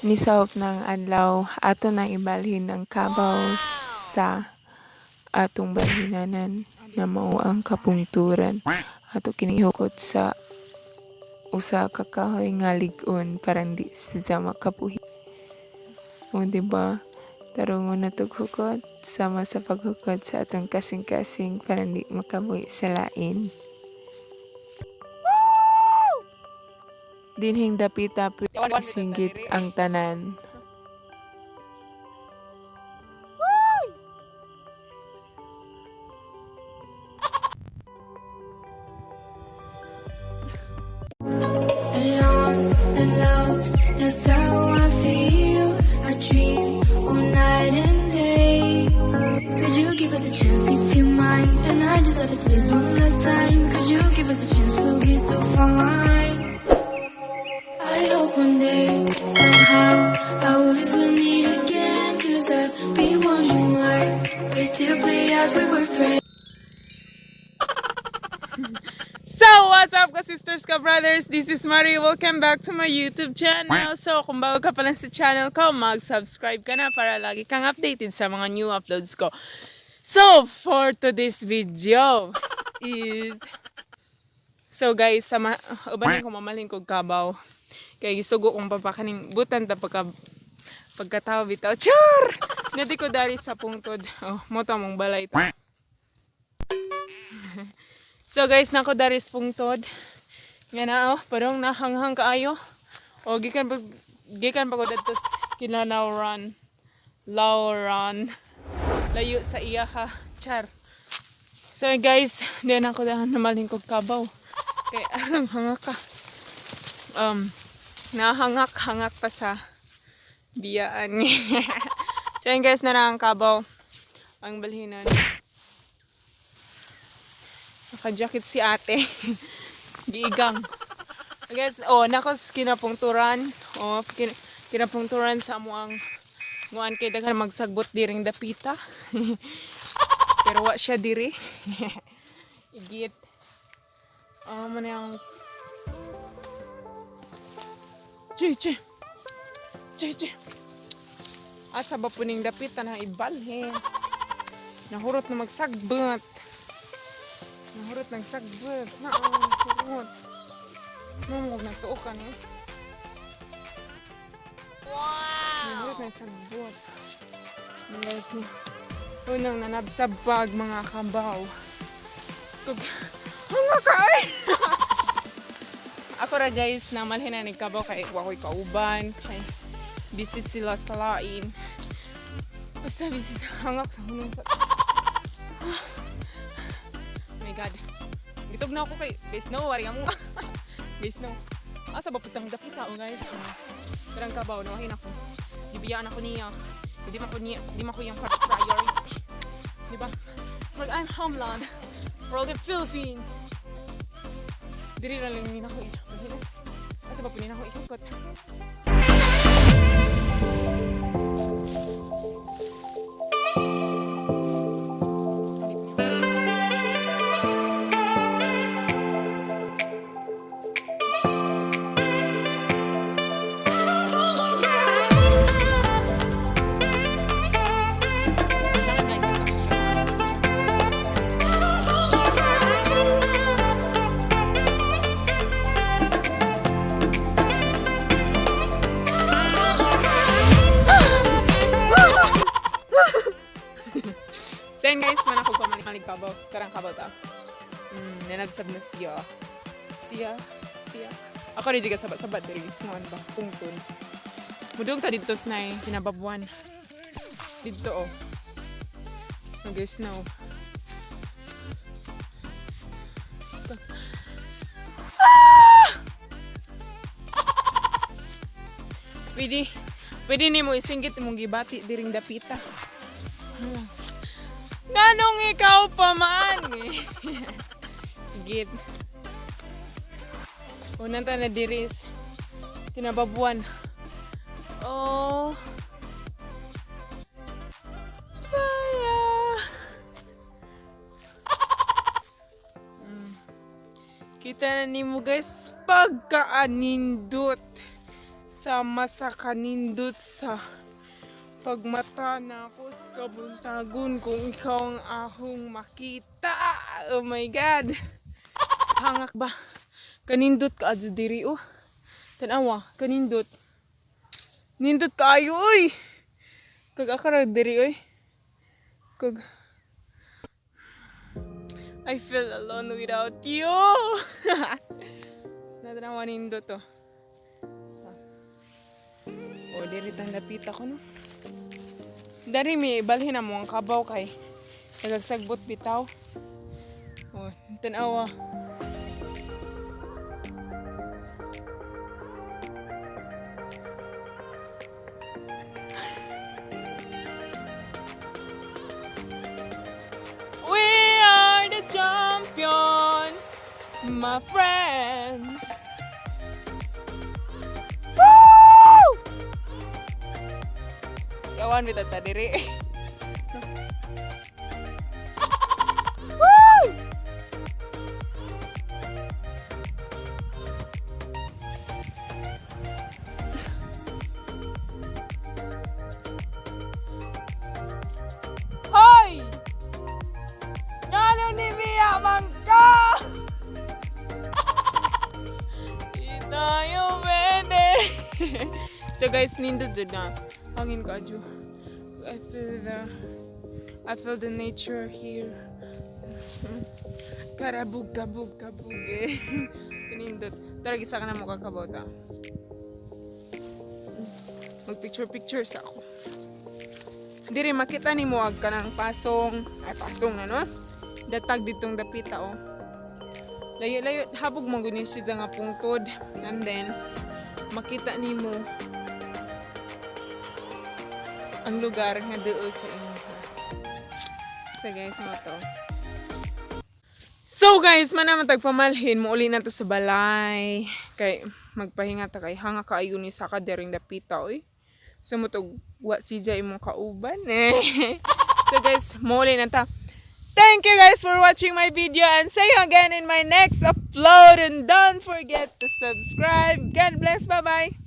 Nisahop ng adlaw, ato nang ibalhin ang kabaw sa atong balhinanan na mao ang kapungturan. Ato kining ihukot sa usa ka kahoy nga lig-on para hindi siya makabuhi. O, diba? Tarungon na tog hukot, sama sa paghukot sa atong kasing-kasing para hindi makabuhi sa lain. Dinhing dapita singgit ang tanan. Alone and loud, that's how I feel. I dream all night and day. Could you give us a chance if you mind? And I just have it, please, one last time. Could you give us a chance? We'll be so fine. I hope one day, somehow, I always will meet again. 'Cause I've been wondering why we still play as we were friends. So, what's up ka sisters, ka brothers? This is Marie. Welcome back to my YouTube channel. So, kung bago ka pa lang sa channel ko, mag-subscribe ka na para lagi kang updated sa mga new uploads ko. So, for today's video is... So guys, sama, ubanin ko mamalhin kog kabaw. Kay gisugo kong papakaning butan ta pagkatao bitaw. Char! Nadi ko dari sa pungtod. Oh, mo to mong balay to. So guys, nako dari sa pungtod. Nga na oh, parang nahanghang kaayo. O gikan pa ko dadto sa Kinanawran. Lauran. Layo sa iya ha. Char. So guys, di na ako dahan namalhin kog kabaw. Kay arang hangak ka. Nahangak hangak pa sa biyaan. So yun guys, narang kabaw ang balhinan. Naka-jacket si ate. Giigang. Guys, oh, nako kinapungturan. Oh, kinapungturan sa amuang nguan kay daghan magsagbot diring dapita. Pero wa siya diri. Igit. Oh, man yung Che, che. Che, che. Asa ba puning dapita na ibalhin? Nahurot na magsagbot. Nahurot ng sagbot. Nahurot. Mamog na tuo ka, no? Wow! Nahurot ng sagbot. Ang guys ni. Unang nanabsab pag mga kabaw. Tug. Hanga ka ay! Ako ra guys, na malhin na kabaw kay wa ko'y kauban. Kay busy sila sa lain. Basta busy sa hangak sa hunong sa... Oh my God. Gitog na ako kay guys no, wari nga mo. Guys no. Asa ba putang dapita oh guys. Karang kabaw no ako. Gibiyaan ako niya. Hindi man ko niya, di man ko yung priority. Di ba? For I'm homeland. For all the Philippines. Diri na lang ni ako. Asa ba punin ako ikot? So yun guys, man ako pamalig kabaw. Karang kabaw ta. Nanabsab na siya. Siya. Siya. Ako rin juga sabat-sabat diri mismo ba pungtun. Mudong ta didto sa kinababuan. Didto oh. Nag-snow. Ah! Pwede, pwede nimo isinggit imong gibati diring dapita. Nganong ikaw pa man? Git. Unang ta na diris. Kinababuan. Oh. Fire. Kita na nimo guys pagkaanindot. Sama sa kanindot sa pagmata na ako sa kabuntagon kung ikaw ang akong makita. Oh my God! Hangak ba? Kanindot ka adyo diri oh. Tanawa, kanindot. Nindot kaayo oy. Kag akara diri oy. Kag I feel alone without you. Natanawa, nindot oh. O, diri tang dapita ko no. Dari mi balhin na mo ang kabaw kay nagsagbot bitaw. Oh, tanawa. We are the champion, my friend. Woo! Kawan bitaw ta diri. Woo! Hoy! Ngano ni Mia man ka? Di tayo pwede. So guys, nindot jud na. Hangin ka. I feel the nature here. Karabug, kabug, kabug eh. Nindot. Tara, gisa ka na mo kakabota. Mag picture picture sa ako. Diri makita nimo ag kanang pasong, ay pasong na no. Datag ditong dapita oh. Layo-layo habog mo guni siya nga pungtod and then makita nimo ang lugar nga duo sa inyo. So guys, mo to. So guys, mana man tagpamalhin mo uli na to sa balay. Kay magpahinga ta kay hanga kaayo ni saka dering dapita oy. So mo tog wa si Jay imong kauban eh. So guys, mo uli na ta. Thank you guys for watching my video and see you again in my next upload, and don't forget to subscribe. God bless. Bye-bye.